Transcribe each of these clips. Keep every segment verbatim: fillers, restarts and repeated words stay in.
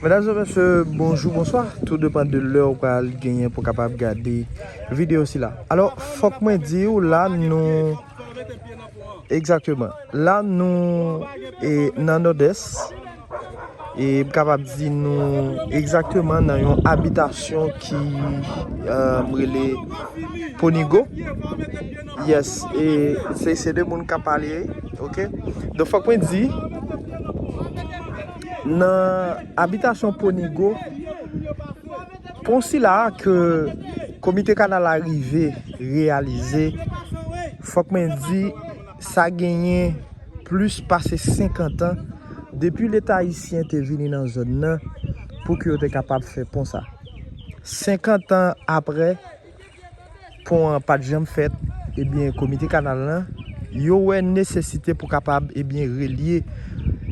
Medam e mesye, bonjou, bonswa. Tou depann de lè ou pral genyen pou kapab gade videyo sila. Alò, fòk mwen di w la nou, egzakteman, la nou e, nan Nòdès. E m kapab di nou egzakteman nan yon abitasyon ki, e, rele Ponigo. Yes, e se, se de moun k ap pale, ok? Donk, fòk mwen di, nan abitasyon Ponigo, pon sila ke Komite Kanal la rive reyalize, fòk mwen di, sa genyen plis pase senkant an depi Leta ayisyen te vini nan zòn nan pou ke yo te kapab fè pon sa. Senkant an apre, pon an pa t janm fèt, ebyen, Komite Kanal lan, yo wè nesesite pou kapab, ebyen, relye,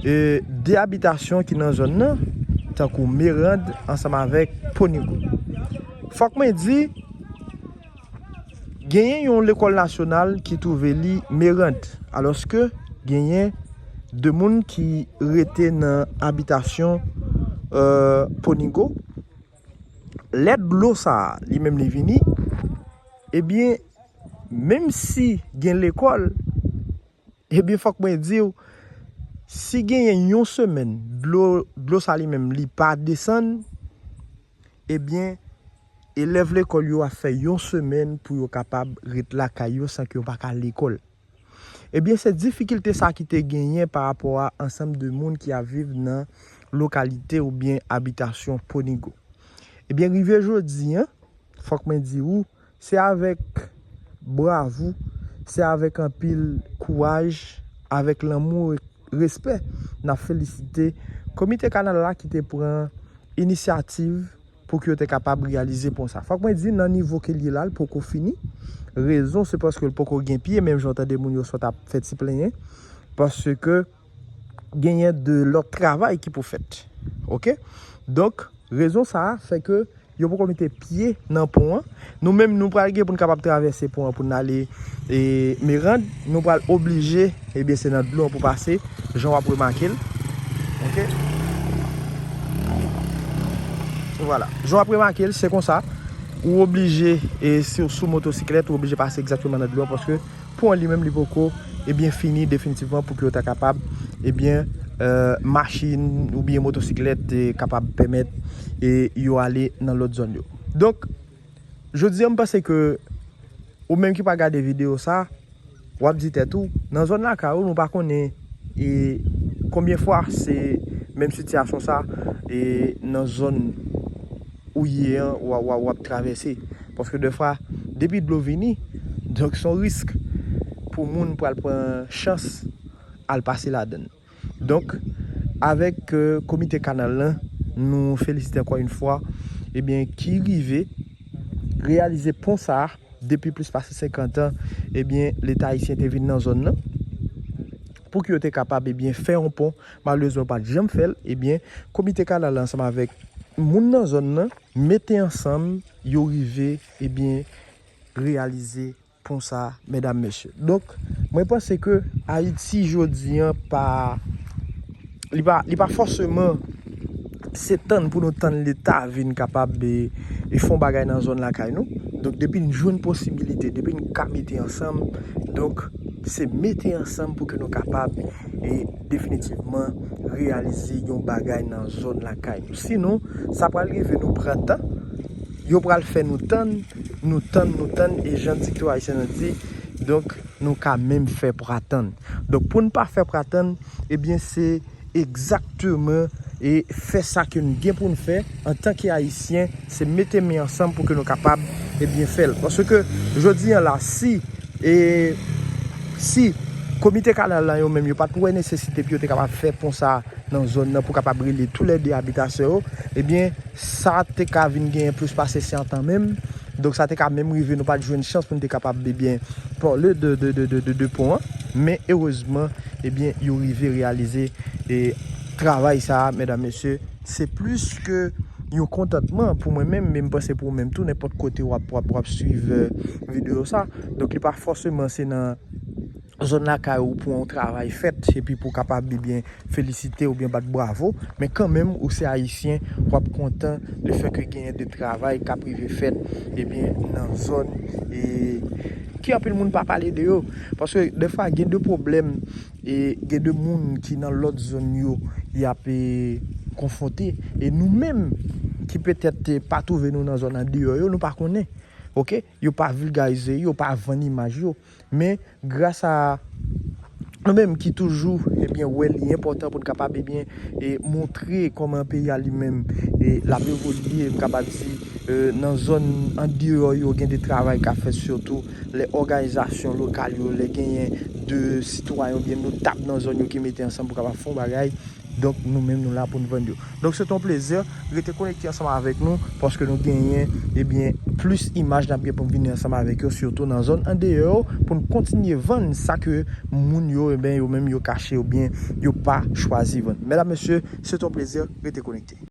e, de abitasyon ki nan zòn nan, tankou Merand ansanm avèk Ponigo. Fòk mwen di, genyen yon lekòl nasyonal ki twouve li Merand, alòske genyen de moun ki rete nan abitasyon, e, Ponigo. Lè dlo sa a, li menm li vini, ebyen, menm si gen lekòl, ebyen, fòk mwen di w, si genyen yon semèn, dlo, dlo sa li menm, li pa desann, ebyen, elèv lekòl yo ap fè yon semèn pou yo kapab ret lakay yo san ke yo pa ka lekòl. Ebyen, se difikilte sa ki te genyen pa rapò a ansanm de moun ki ap viv nan lokalite oubyen abitasyon Ponigo. Ebyen, rive jodi an, fòk mwen di ou, se avèk bravou, se avèk anpil kouraj, avèk lanmou e respè, n ap felisite Komite Kanal la ki te pran inisyativ pou ke yo te kapab reyalize pon sa. Fòk mwen di, nan nivo ke l ye la, l poko fini. Rezon, se paske l poko gen pye, menm jan w tande moun yo sot ap fè ti plenyen, paske genyen de lòt travay ki pou fèt. Ok? Donk, rezon sa a fè ke yo poko mete pye nan pon an. Nou menm, nou pral gen pou n kapab travèse pon an pou n ale, e, Merand. Nou pral oblije, ebyen, se nan dlo an pou pase, jan w ap remake l. Ok? Vwala. Jan w ap remake l, se konsa. Ou oblije, e, si w sou motosiklèt, ou oblije pase egzakteman nan dlo an, paske pon an li menm, li poko, ebyen, fini definitivman pou ke yo ta kapab, ebyen, e, machin oubyen motosiklèt, e, kapab pèmèt, e, yo ale nan lòt zòn yo. Donk, jodi an, m panse ke ou menm ki pral gade videyo sa, w ap di tèt ou, nan zòn lakay ou, nou pa konnen, e, konbyen fwa se menm sitiyasyon sa, e, nan zòn ou ye an, w a, w a, w ap travèse. Paske defwa, depi dlo vini, donk se yon risk pou moun pral pran chans al pase ladann. Donk, avèk, e, Komite Kanal lan, nou felisite ankò yon fwa, ebyen, ki rive reyalize pon sa a depi plis pase senkant an, ebyen, Leta ayisyen te vin nan zòn nan pou ke yo te kapab, ebyen, fè yon pon. Malerezman, yo pa t janm fè l. Ebyen, Komite Kanal la ansanm avèk moun nan zòn nan mete ansanm, yo rive, ebyen, reyalize pon sa, medam, mesye. Donk, mwen panse ke Ayiti jodi an pa, li pa, li pa fòseman se tann pou nou tann Leta vin kapab, e, e fè yon bagay nan zòn lakay nou. Donk, depi n jwenn posibilite, depi n ka mete ansanm, donk, se mete ansanm pou ke nou kapab, e, definitivman reyalize yon bagay nan zòn lakay nou. Sinon, sa pral rive nou pran tan, yo pral fè nou tann, nou tann, nou tann, e jan dikte ayisyen an di, donk, nou ka menm fè pou atann. Donk, pou n pa fè pou atann, ebyen, se egzakteman, e fè sa ke n gen pou n fè antanke Ayisyen, se mete men ansanm pou ke nou kapab, ebyen, fè l. Paske, jodi an la, si, e, si Komite Kanal la yo menm, yo pa t wè nesesite pou yo te kapab fè pon sa nan zòn nan pou kapab relye toulède abitasyon yo, ebyen, sa te ka vin genyen plis pase senkant an menm. Donk, sa te ka menm rive, nou pa t jwenn chans pou n te kapab, ebyen, pale de, de, de, de, de, de pon an. Men, erezman, ebyen, yo rive reyalize, e, travay sa a, medam, mesye, se plis ke yon kontantman pou mwen menm, men m panse pou ou menm tou, nenpòt kote w ap, w ap, w ap swiv, e, videyo sa. Donk, li pa fòseman se nan zòn lakay ou pou yon travay fèt, epi pou w kapab, ebyen, felisite oubyen bat bravo, men kanmenm, ou se Ayisyen, w ap kontan lefètke genyen de travay k ap rive fèt, ebyen, nan zòn, e ki anpil moun pa pale de yo. Paske, defwa, gen de pwoblèm, e gen de moun ki nan lòt zòn yo, y ap, e, konfwonte. E nou menm, ki petèt, e, pa twouve nou nan zòn andeyò yo, nou pa konnen. Oke? Yo pa vilgarize, yo pa vann imaj yo. Men, gras a nou menm ki toujou, ebyen, wè li enpòtan pou n kapab, ebyen, e montre kòman peyi a li menm, e l ap evolye, m kapab di, e, nan zòn andeyò yo, gen de travay k ap fèt, sitou lè òganizasyon lokal yo, lè genyen de sitwayen oubyen notab nan zòn yo ki mete ansanm pou kapab fè yon bagay. Donk, nou menm, nou la pou n vann yo. Donk, se te yon plezi. Rete konekte ansanm avèk nou, paske nou genyen, ebyen, plis imaj n ap gen pou n vini ansanm avèk yo, sitou nan zòn andeyò, pou n kontinye vann sa ke moun yo, ebyen, yo menm yo kache oubyen yo pa chwazi vann. Medam, mesye, se te yon plezi. Rete konekte.